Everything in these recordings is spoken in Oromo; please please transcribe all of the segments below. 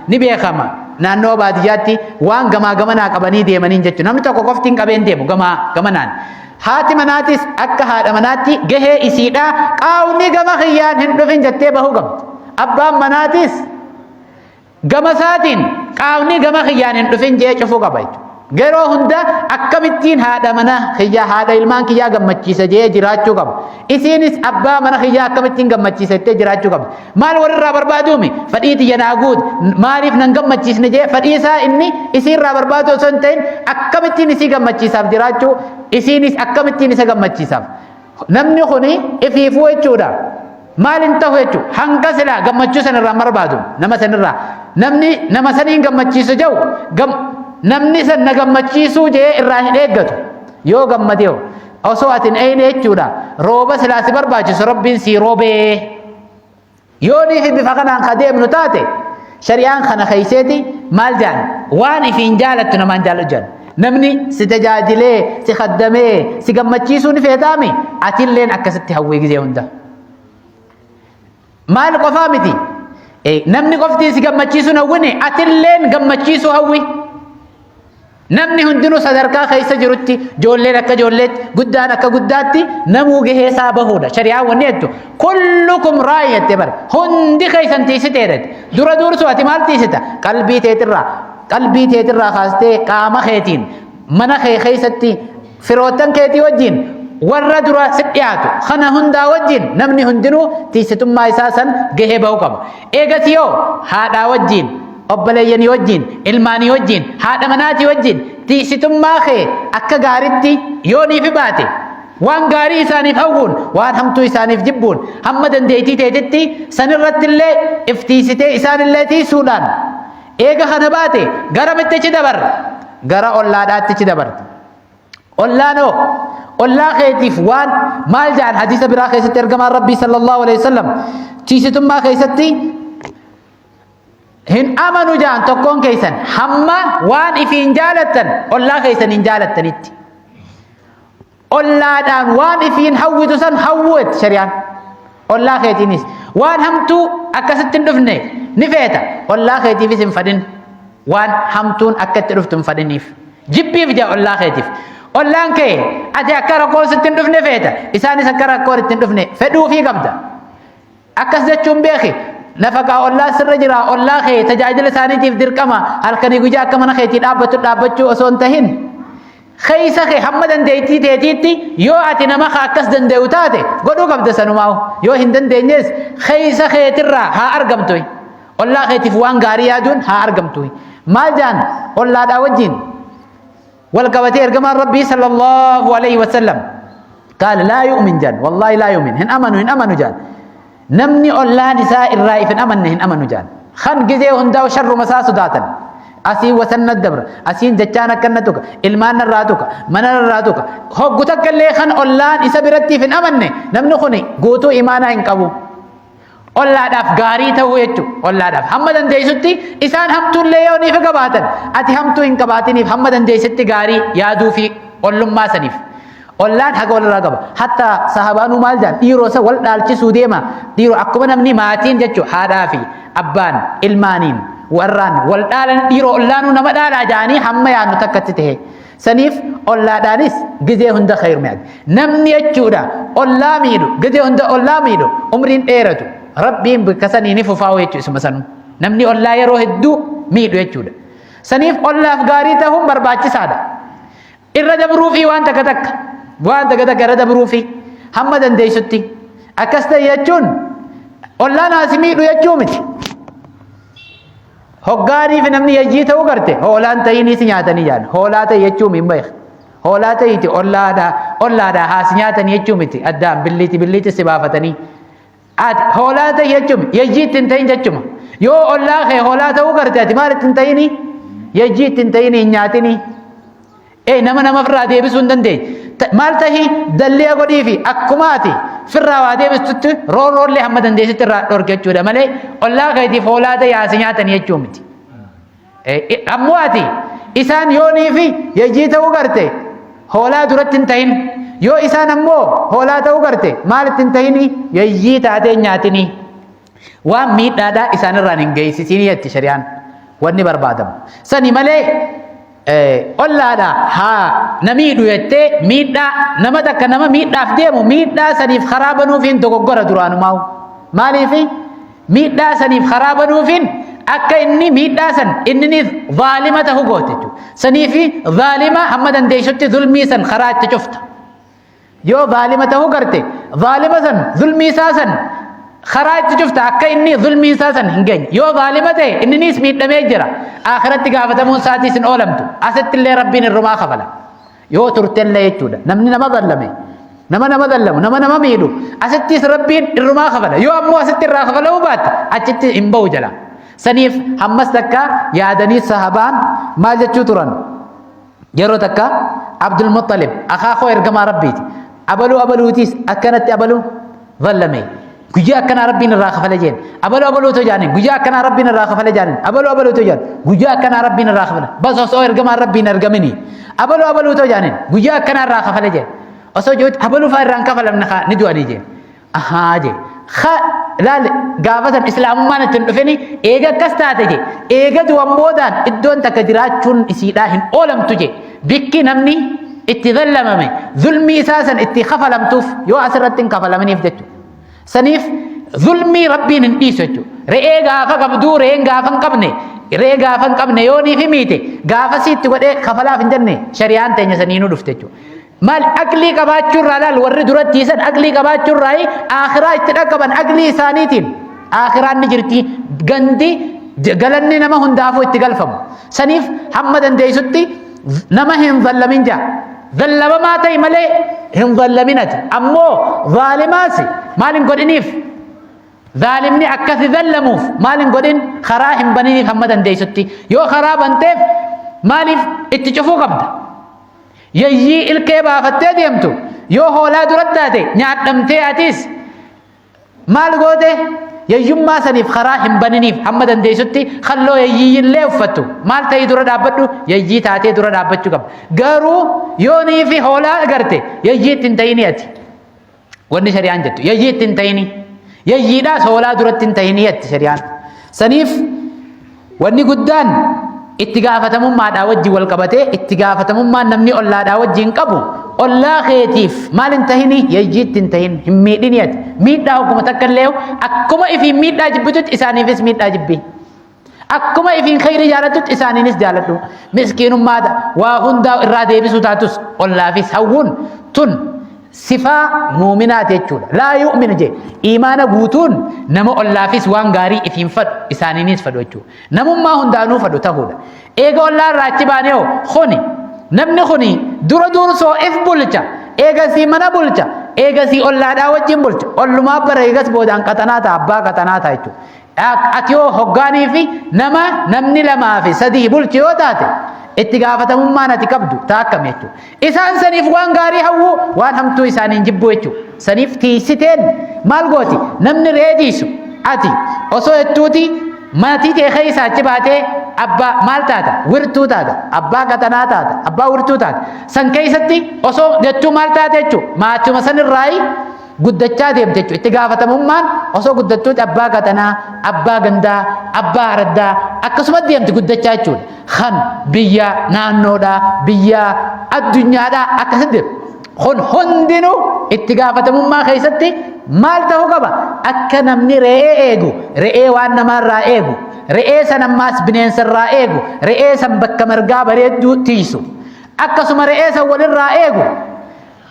Ni beekama. Naannoo baadiyyaatti waan gamaa gamanaa qabanii deemaniin jechuudha. Namni tokko qofti hin qabeen deemu gamaa gamanaan. Haati manaatis akka haadha manaatti gahee isiidhaa qaawni gama kiyyaan hin dhufin jettee bahuu qabdi. Abbaan manaatis gama isaatiin qaawni gama kiyyaan hin dhufin jee cufuu qaba jechuudha. Yeroo hunda akkamittiin haadha mana kiyyaa, haadha ilmaan kiyyaa gammachiisa jee jiraachuu qaba. Isiinis abbaa mana kiyyaa akkamittiin gammachiisa jettee jiraachuu qabdi. Maal walirraa barbaaduumi? Fadhii tiyya naa guut, maaliif nan gammachiisne jee fadhii isaa inni isiirraa barbaadu osoo hin ta'in akkamittiin isii gammachiisaaf jiraachuu, isiinis akkamittiin isa gammachiisaaf. Namni kuni ifiifuu jechuudha. Maal hin ta'u jechuudha. Hanga silaa gammachuu sanirraa barbaadu nama sanirraa. Namni nama saniin gammachiisu jedhu namni san na gammachiisuu jee irraa hin eeggatu. Yoo gammadee osoo ati hin eeyne jechuudha. Rooba silaa si barbaachisu Rabbiin sii roobee. Yoo niifi bifa kanaan ka deemnu taate, shari'aan kana keeyseeti maal jaan? Waan ifiin jaalattu namaan jaaladhu jaan. Namni si tajaajilee, si khaddamee, si gammachiisuu ni feetaami? Atilleen akkasitti hawwii gizee hunda. Maal qofaa miti? Namni qofti si gammachiisuu hawwine, atilleen gammachiisuu hawwi. Namni hundinuu sadarkaa keessa jirutti, ijoolleen akka ijoolleetti, guddaan akka guddaatti, namuu gahee isaa bahuudha. Shari'aan wanni jettu kullukum raa'i jettee bara. Hundi keessan tiisiteedha. Dura dursu ati maal tiisita? Qalbii teetirraa, qalbii teetirraa kaastee qaama keetiin, mana kee keessatti, firoottan keetii wajjin, warra dura si dhiyaatu kana hundaa wajjin namni hundinuu tiisitummaa isaa san gahee bahuu qaba. Eegas yoo haadhaa wajjin, obboleeyyanii wajjin, ilmaanii wajjin, haadha manaatii wajjin tiisitummaa kee akka gaaritti yoo niifi baate, waan gaarii isaaniif hawwuun, waan hamtuu isaaniif jibbuun, hamma dandeettii teetitti sanirratti illee iftiisitee isaanillee tiisuudhaan eega kana baate, gara mittichi dabarra? Gara ollaadhaattichi dabarta. Ollaan hoo? Ollaa keetiif waan maal jedhan? Hadiisa biraa keessatti ergamaan Rabbii sallallahu alaihi wasallam tiisitummaa keessatti hin amanu jedhan, tokkoon keessan hamma waan ifiin jaalattan ollaa keessan hin jaalattanitti. Ollaadhaan waan ifiin hawwitu san hawwuet shari'aan. Ollaa keetiinis waan hamtuu akkasitti hin dhufne ni feeta. Ollaa keetiifis hin fadhin. Waan hamtuun akka itti dhuftu hin fadhiniif. Jibbiif jaa ollaa keetiif. Ollaan kee ati akka rakkoon sitti hin dhufne feeta. Isaanis akka rakkoon itti hin dhufne fedhuufii qabda. Akkas jechuun beeki. Nafaqaa ollaa sirra jira. Ollaa kee tajaajila isaaniitiif dirqama halkanii guyyaa akka mana keetii dhaabbatu dhaabbachuu osoo hin tahin. Keessa kee hamma dandeettii teetiitti, yoo ati nama ka akkas danda'u taate, godhuu qabda sanumaa. Yoo hin dandeenyees keessa keetirraa haa argamtu. Ollaa keetiif waan gaarii yaaduun haa argamtu. Maal jaan ollaadhaa wajjin wal qabatee ergamaan Rabbii sallallahu alaihi wasallam? Qaala laa yu'min jaan, wallaahi laa yu'min, hin amanu, hin amanu jaan. Namni ollaan isaa irraa if hin amanne hin amanu jaan. Kan gizee hundaa'u sharruma isaa sodaatan. Asiin wasan na dabra, asiin jechaan akka na tuqa, ilmaan narraa tuqa, mana narraa tuqa. Hoggu takka illee kan ollaan isa biratti if hin amanne, namni kun guutuu imaanaa hin qabu. Ollaadhaaf gaarii ta'uu jechuudha. Ollaadhaaf hamma dandeessutti isaan hamtuullee yoo niif qabaatan, ati hamtuu hin qabaatiniif, hamma dandeessutti gaarii yaaduu fi ollummaa saniif. Ollaan haga walirraa qaba. Hatta sahabaanuu maal jedhan? Dhiiroo isa wal dhaalchisuu deema. Dhiiroo akkuma namni maatiin jechuudha, haadhaa fi abbaan ilmaaniin warraan wal dhaalan, dhiiroo ollaanuu nama dhaalaa jedhanii hamma yaadnu takkatti ta'e. Saniif ollaadhaanis gizee hunda khayr mi'aati. Namni jechuudha ollaa miidhu, gizee hunda ollaa miidhu, umriin dheeratu. Rabbiin bakka sanii ni fufaa'u jechuudha isuma sanuu. Namni ollaa yeroo hedduu miidhu jechuudha. Saniif ollaaf gaarii ta'uun barbaachisaadha. Irra dabruufi waan takka takka, waan takka takka irra dabruufi hamma dandeessutti. Akkas ta'e jechuun ollaan haasi miidhu jechuu miti. Hoggaanii fi namni yayyii ta'uu garte hoolaan ta'inii si nyaatanii jaan. Hoolaa ta'e jechuu hin beeku. Hoolaa ta'iti ollaadhaa, ollaadhaa haasi nyaatanii jechuu miti. Addaan billiiti billiiti si baafatanii. Ati hoolaa ta'e jechuun yayyii ittiin ta'in jechuma. Yoo ollaa kee hoolaa ta'uu garte, ati maal ittiin ta'ini? Yayyii ittiin ta'ini, hin nyaatini. Ee, nama nama ofirraa deebisuu hin dandeenye. Maal tahi, dalliya godhii fi akkuma ati firraa waa deebistutti roorroollee hamma dandeessitti irraa dhorke jechuudha malee ollaa keetiif hoolaa ta'e haasi nyaatanii jechuu miti. Ammoo ati isaan yoonii fi yayyii ta'uu garte hoolaa duratti hin tahin. Yoo isaan ammoo hoolaa ta'uu garte, maal itti hin tahini? Yayyii taatee hin nyaatinii. Waan miidhaadhaa isaanirraan hin geessisiinii jetti shari'aan. Wanni barbaadamu. Sani malee ollaadha haa na miidhu jettee miidhaa nama takka nama miidhaaf deemu miidhaa saniif karaa banuufiin dogoggora duraanumaa'u. Maaliifi miidhaa saniif karaa banuufiin akka inni miidhaa san inniniif zaalima ta'u goote jechuudha. Saniifi zaalima hamma dandeessutti zulmii san karaa itti cufta. Yoo zaalima ta'uu garte zaalima san zulmii isaa san karaa itti cufta akka inni zulmii isaa san hin geenye. Yoo zaalima ta'e inniniis miidhamee jira. Akhiratti gaafatamuun isaatiis hin oolamtu. Asitti illee Rabbiin irrumaa kafala. Yoo turtellee jechuudha. Namni nama zallame nama nama zallamu nama nama miidhu asittis Rabbiin irrumaa kafala. Yoo ammoo asitti irraa kafalamuu baatte achitti hin ba'u jala. Saniif hammas takka yaadanii sahabaan maal jechuu turan? Yeroo takka Abdul Muttalib akaakoo ergamaa Rabbiiti. Abaluu abaluutiis akkanatti abaluu zallame. Guyyaa akkanaa Rabbiin irraa kafale jeen. Abaluu abaluutu jaaniin guyyaa akkanaa Rabbiin irraa kafale jaaniin. Abaluu abaluutu jaan guyyaa akkanaa Rabbiin irraa kafale. Bas osoo ergamaan Rabbiin argamini. Abaluu abaluutu jaaniin guyyaa akkanaa irraa kafale jeen. Osoo jirutti abaluu fa'aa irraa hin kafalamne ni du'anii jeen. Ahaa jee. Ka laal gaafa san islaamummaan itti hin dhufini eega akkas taate jee. Eega du'an boodaan iddoon takka jiraachuun isiidhaa hin oolamtu jee. Bikki namni itti zallamame zulmii isaa san itti kafalamtuuf yoo asirratti hin kafalaminiif jechuudha. Saniif zulmii Rabbiin hin dhiisu jechuudha. Re'ee gaafa qabduu re'een gaafa hin qabne re'ee gaafa hin qabne yoo niif miite gaafa siitti godhee kafalaaf hin jenne shari'aan teenya saniinuu dhufte jechuudha. Maal aqlii qabaachuurraa laal warri duratti isan aqlii qabaachuurraa akhiraa itti dhaqqaban aqlii isaaniitiin akhiraan ni jirti gandi galanni nama hundaafuu itti galfamu. Saniif hamma dandeessutti nama hin zallamin jaa. Zallamamaa ta'e malee hin zallamin ati. Ammoo zaalimaas maal hin godhiniif? Zaalimni akka si zallamuuf maal hin godhin? Karaa hin baniniif hamma dandeessutti. Yoo karaa banteef maaliif itti cufuu qabda? Yayyii ilkee baafattee deemtu yoo hoolaa duratti taate nyaadhamtee atis maal goote yayyummaa saniif karaa hin baniniif hamma dandeessutti kalloo yayyiyyillee uffattu maal ta'ii dura dhaabbadhu yayyii taatee dura dhaabbachuu qabda. Garuu yoo niifi hoolaa agarte yayyii itti hin ta'ini ati. Wanni shari'aan jettu yayyii itti hin ta'ini. Yayyiidhaas hoolaa duratti hin ta'ini jetti shari'aan. Saniif wanni guddaan itti gaafatamummaadhaa wajjin wal qabatee itti gaafatamummaan namni ollaadhaa wajjin qabu ollaa keetiif maal hin tahini yayyii itti hin tahin hin miidhini ati. Miidhaa hogguma takka illee akkuma ifiin miidhaa jibbitutti isaaniifis miidhaa jibbi. Akkuma ifiin khayrii jaalattutti isaaniinis jaaladhu. Miskiinummaadha waa hundaa irraa deebisuu taatus ollaafis hawwuun tun sifaa muuminaati jechuudha. Laa yu'minu jee iimaana guutuun nama ollaafis waan gaarii ifiin fadhu isaaniinis fadhu jechuudha. Namummaa hundaanuu fadhu tahuudha. Eega ollaa irraa achi baanee hoo kuni namni kuni dura dursoo if bulcha eegasii mana bulcha eegasii ollaadhaa wajjin bulcha ollumaa bara eegas boodaan qaxanaa ta'a abbaa qaxanaa ta'a jechuudha. Ati hoo hoggaanii fi nama namni lamaa fi sadii bulchu yoo taate itti gaafatamummaan ati qabdu taa akkam jechuudha. Isaan saniif waan gaarii hawwuu waan hamtuu isaaniin jibbuu jechuudha. Saniif tiisiteen maal gooti namni re'ee tiisu ati osoo jettuuti maatii tee keessaa achi baatee abbaa maal taata wirtuu taata abbaa qaxanaa taata abbaa wirtuu taata san keessatti osoo jettuu maal taate jechuudha maatuma sanirraayi guddachaa deemte jechuudha. Itti gaafatamummaan osoo guddattuuti abbaa qaxanaa, abbaa gandaa, abbaa araddaa akkasuma deemti guddachaa jechuudha. Kan biyya naannoodhaa, biyya addunyaadhaa akkasitti deemu. Kun hundinuu itti gaafatamummaa keessatti maal ta'uu qaba? Akka namni re'ee eegu, re'ee waan namaarraa eegu, re'ee san ammaas bineensarraa eegu, re'ee san bakka margaa bareedduu tiisu, akkasuma re'ee san walirraa eegu,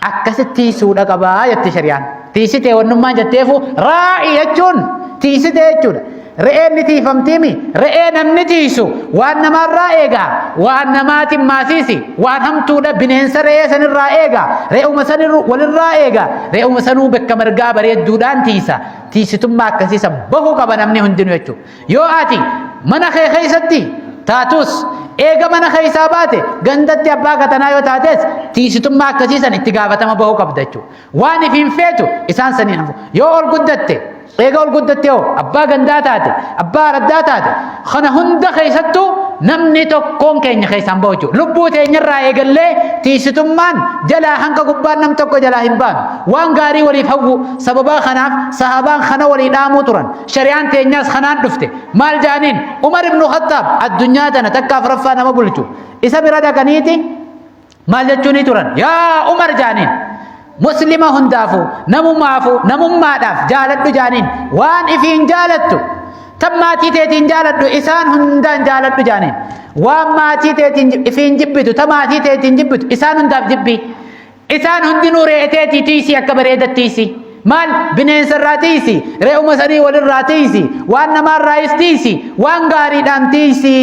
Akkasitti tiisuudha qabaa jetti shari'aan. Tiisitee wannummaan jetteefu raa'i jechuun tiisitee jechuudha. Re'een ni tiifamtiimi. Re'ee namni tiisu waan namaarraa eega. Waan namaatiin maasiisi. Waan hamtuudha bineensa re'ee sanirraa eega. Re'uma sanirru walirraa eega. Re'uma sanuu bakka margaa bareedduudhaan tiisa. Tiisitummaa akkasii san bahuu qaba namni hundinuu jechuudha. Yoo ati mana kee keessatti taatus eega mana keessaa baate gandatti abbaa katanaa yoo taates tiisitummaa akkasii san itti gaafatama bahuu qabda jechuudha. Waan ifiin feetu isaan saniin hafu. Yoo ol guddatte Eega ol guddatte hoo abbaa gandaa taate, abbaa araddaa taate, kana hunda keessattuu namni tokkoon keenya keessaan bahu jechuudha. Lubbuu teenyarraa eegallee tiisitummaan jalaa hanga gubbaan nam tokko jalaa hin baanu. Waan gaarii waliif hawwu sababaa kanaaf sahabaan kana walii dhaamuu turan. Shari'aan teenyaas kanaan dhufte. Maal jaaniin Umar ibnu Khattaab addunyaa tana takka afraffaa nama bulchu. Isa bira dhaqaniiti maal jechuunii turan? Yaa Umar jaaniin muslima hundaafuu namumaafu namummaadhaaf jaaladhu jaaniin waan ifiin jaalattu tan maatii teetiin jaaladhu isaan hundaan jaaladhu jaaniin waan maatii teetiin ifiin jibbitu ta maatii teetiin jibbitu isaan hundaaf jibbii isaan hundinuu re'ee teetii tiisii akka bareeda tiisii maal bineensa irraa tiisi re'uma sanii walirraa tiisi waan namaarraayis tiisi waan gaariidhaan tiisi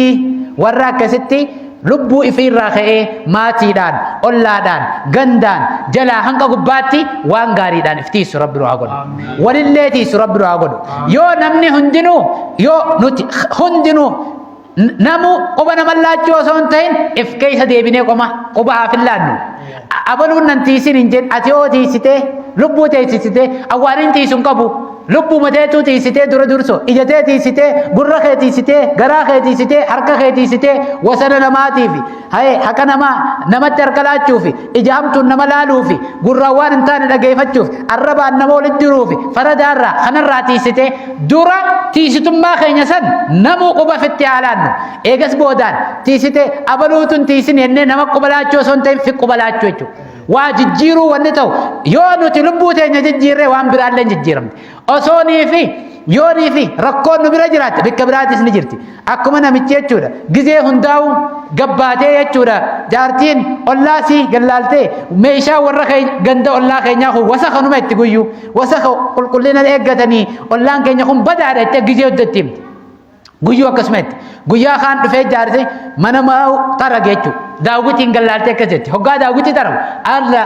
warra akkasitti lubbuu ifiirraa ka'ee maatiidhaan ollaadhaan gandaan jalaa hanga gubbaatti waan gaariidhaan if tiisu Rabbi nu haa godhu. Walillee tiisu Rabbi nu haa godhu. Yoo namni hundinuu yoo nuti hundinuu namu quba nama laachuu osoo hin ta'in if keessa deebinee qoma quba haa fillaannu. Abaluun nan tiisin hin jedhin ati yoo tiisitee lubbuu teessisitee awwaaniin tiisu hin qabu. Lubbuu mateetuu tiisitee dura durso ija tee tiisitee gurra kee tiisitee garaa kee tiisitee harka kee tiisitee wasana namaatiifi haye haqa namaa namatti harka laachuufi ija hamtuun nama laaluufi gurraan waan hin taane dhageeffachuuf arrabaan nama walitti diruufi faradaarraa kanarraa tiisitee dura tiisitummaa keenya san namuu quba fitti haa laannu eegas boodaan tiisitee abaluutun tiisin jennee nama quba laachuu osoo hin ta'in fi quba laachuu jechuudha. Waa jijjiiruu wanni ta'u yoo nuti lubbuu teenya jijjiirree waan biraallee hin jijjiiramne. Osoonii fi yoonii fi rakkoon nu bira jiraatte bikka biraatis ni jirti. Akkuma namichi jechuudha gizee hundaa'u gabbaatee jechuudha jaartiin ollaasii gallaaltee meeshaa warra ganda ollaa keenyaa kun wasaka numa itti guyyu wasaka qulqullina eeggatanii ollaan keenya kun badaadha jettee gizee hojjetti himti. Guyyuu akkasuma itti. Guyyaa kaan dhufee jaarsi mana maa'u xarage jechuudha. Daawwitiin gallaaltee akkas jetti. Hoggaa daawwitii xaragu alla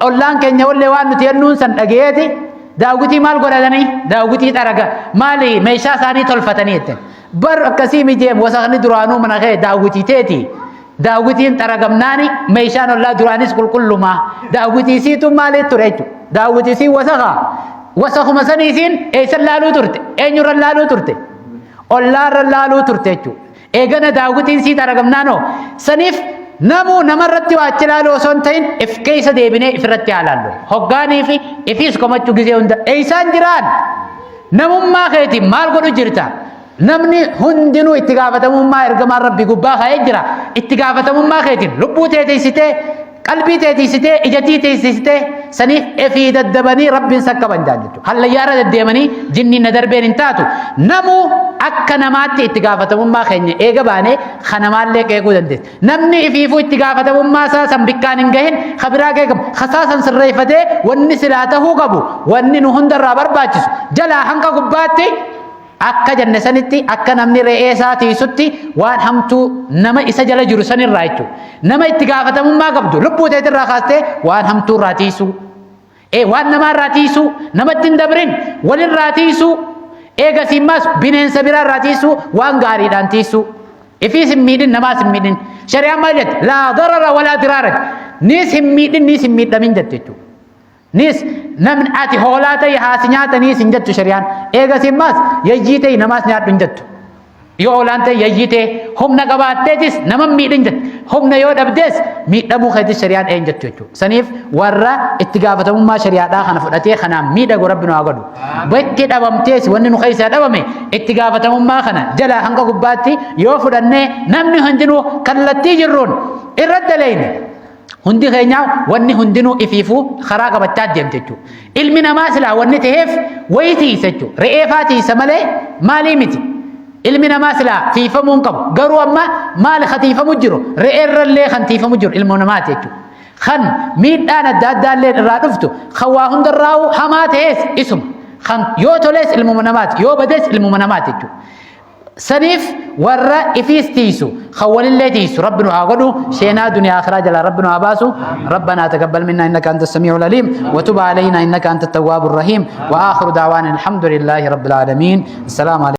ollaan keenya wallee waan nuti jennuun san dhageeti daawwitii maal godhatanii daawwitii xaraga maali meeshaa isaanii tolfatanii jetten. Bar akkasii mijeem wasaqni duraanuu mana kee daawwitii teeti. Daawwitiin xaragamnaani meeshaan ollaa duraanis qulqullumaa. Daawwitii siitu maaliif ture jechuudha. Daawwitii sii wasaqa. Wasakuma sanii isiin eessan laaluu turte? Eenyurra laaluu turte? Ollaarra laaluu turte jechuudha. Eegana daawwitiin sii xaragamnaanoo saniif namuu namarratti waa achi laaluu osoo hin ta'in if keessa deebinee ifirratti haa laallu. Hoggaanii fi ifiis komachuu gizee hunda eessaan jiraan? Namummaa keetiin maal godhu jirta? Namni hundinuu itti gaafatamummaa ergamaan Rabbi gubbaa kaa'ee jira. Itti gaafatamummaa keetiin lubbuu tee tiisitee, qalbii tee tiisitee, ijatii tee tiisitee saniif efii daddabanii Rabbiin sakkaban jaan jechuudha. Hallayyaarra deddeemanii jinniin na darbeen hin taatu. Namuu akka namaatti itti gaafatamummaa keenya eega baanee kanamaallee qeequu dandeessa. Namni ifiifuu itti gaafatamummaa isaa san bikkaan hin gahin ka biraa qeeqamu. Kasaa san sirreeffatee wanni silaa tahuu qabu wanni nu hundarraa barbaachisu jalaa hanga gubbaatti Akka jenne sanitti akka namni re'ee isaa tiisutti waan hamtuu nama isa jala jiru sanirraa jechuudha. Nama itti gaafatamummaa qabdu lubbuu teetirraa kaastee waan hamtuu irraa tiisuu. Ee waan namaa irraa tiisuu namatti hin dabrin walirraa tiisuu eegasii immaas bineensa biraa irraa tiisuu waan gaariidhaan tiisuu. Ifiis hin miidhin namaas hin miidhin. Shari'aan maal jetti? Laa darara walaa diraara. Niis hin miidhin niis hin miidhamin jette jechuudha. Nis namni ati hoolaa ta'e haasi nyaatanii sin jettu shari'aan. Eegas immaas yayyii ta'e namaas nyaadhu hin jettu. Yoo hoolaan ta'e yayyii ta'e humna qabaatteetis nama miidhin jettu. Humna yoo dhabdees miidhamuu keetis shari'aan een jettu jechuudha. Saniif warra itti gaafatamummaa shari'aadhaa kana fudhatee kanaan miidhagu Rabbi nu haa godhu. Bakki dhabamtees wanni nu keessaa dhabame itti gaafatamummaa kana jalaa hanga gubbaatti yoo fudhannee namni hundinuu kallattii jirruun irra daleyne Hundi keenyaa wanni hundinuu ifiifuu karaa qabachaa deemte jechuudha. Ilmi namaa silaa wanni ta'eef wayii tiisa jechuudha. Re'ee faa tiisa malee maalii miti. Ilmi namaa silaa tiifamuu hin qabu. Garuu amma maali ka tiifamu jiru? Re'ee irrallee kan tiifamu jiru ilma namaati jechuudha. Kan miidhaan adda addaallee irraa dhuftu kan waa hundarraa'u hamaa ta'es isuma. Kan yoo toles ilmuma namaati yoo bades ilmuma namaati jechuudha. Saniif warra ifiis tiisu kan walillee tiisu Rabbi nu haa godhu sheenaa duniyaa akhiraa jalaa Rabbi nu haa baasu. Rabbanaa taqabbal minna innaka anta samii'ul aliim wa tub alaynaa innaka anta tawwaabur rahiim wa aakhiru da'waana alhamdulillahi rabbil aalamiin. Assalaamu alaikum.